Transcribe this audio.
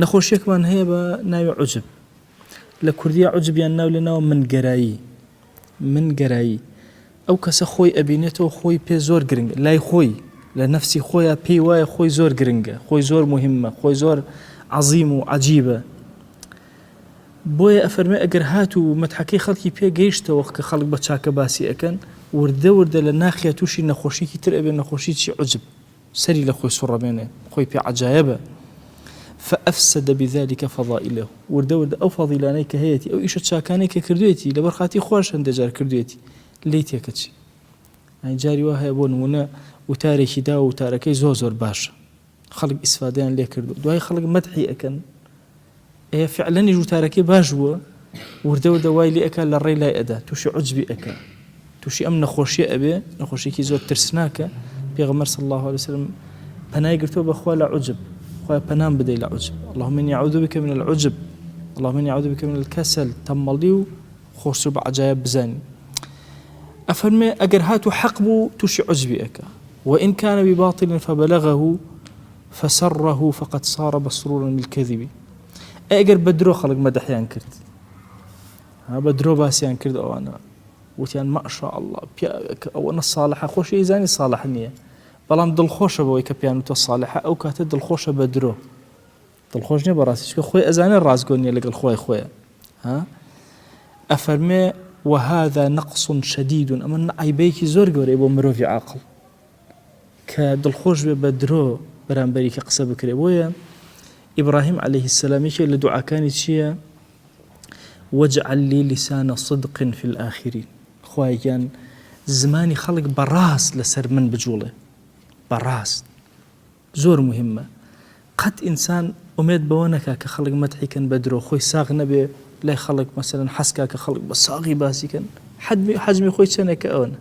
نەخۆشیەکمان هەیە بە ناوی عوجب لە کوردیا عوجب یان ناو لێ ناوە من گەرایی من گەرایی ئەو کەسە خۆی ئەبینێتەوە خۆی پێ زۆر گرنگ لای خۆی لە نەفسی خۆیان پێی وایە خۆی زۆر گرنگە خۆی زۆر مهمە خۆی زۆر عەزیم و عەجیبە بۆیە ئەفەرمێ ئەگەر هات و مەتحەکەی خەڵکی پێ گەیشتەوە کە خەڵک بە چاکە باسی ئەکەن وردە وردە لە ناخیا تووشی نەخۆشیکی تر ئەبێ نەخۆشی چی عوجب سەری لە خۆی سوڕەمێنێ، خۆی پێ عەجایەبە، فافسد بذلک فضائله، وردە وردە ئەو فەزیلانەی کە هەیەتی، ئەو ئیشە چاکانەی کە کردوێتی، لەبەر خاتری خواش هەندێ جار کردوێتی، لێی تێکەچی. یانی جاری وا هەیە بۆ نموونە وتارێکی داوە وتارەکەی زۆر زۆر باشە، خەڵک ئیسفادەیان لێ کردووە، دوای خەڵک مەدحی ئەکەن، ئێ فعلەنیش وتارەکەی باش بووە وردە وردە وای لێ ئەکا لە ڕێی لای ئەدا تووشی عوجبی ئەکا تووشی ئەم نەخۆشیە ئەبێ نەخۆشیێکی زۆر ترسناکە پێغەمبەر صلی الله علیه وسلم پەنای گرتووە بەخوا لە عوجب خوای پەنام بدەی لە عوجب اللهم اني اعوذ بك من العجب اللهم اني اعوذ بك من الكسل تەمەڵی و خۆشتر بە عجایب بزانی ئەفەرمێ ئەگەر هاتوو حەق بوو تووشی عوجبی ئەکا وإن كان بباطل فبلغه فسره فقد صار مسرورا بالکذب ئەی ئەگەر بە درۆ خەڵک مەدحیان کرد ها بە درۆ باسیان کرد ئەوانە وتیان ما شاء الله پیاوێک ئەوەنە صالحە خۆشی ئەیزانی صالح نییە بەڵام دڵخۆشە بەوەی کە پیان وتە صالحە ئەو کاتە دڵخۆشە بە درۆ دڵخۆش نییە بەڕاستی چونکە خۆی ئەزانێ ڕاستگۆ نییە لەگەڵ خۆی خۆیە ها ئەفەرمێ وهذا نقص شديد ئەمە عیبەیەکی زۆر گەورەیە بۆ مرۆڤی عاقڵ کە دڵخۆش بێ بە درۆ بەرامبەری کە قسە بکرێ بۆیە ئیبراهیم علیه السلام یەکێک لە دوعاکانی چییە وەجعل لی لسان صدق فی الآخرین خوایە گیان زمانی خەڵک بەڕاست لەسەر من بجوڵێ بەڕاست زۆر مهمە قەت ئینسان ئومێد بەوە نەکا کە خەڵک مەدحی کەن بە درۆ خۆی ساغ نەبێ لای خەڵک مەسەلەن حەزکا کە خەڵک بە ساغی باسی کەن حەجمی خۆی چەنێکە ئەوەنە.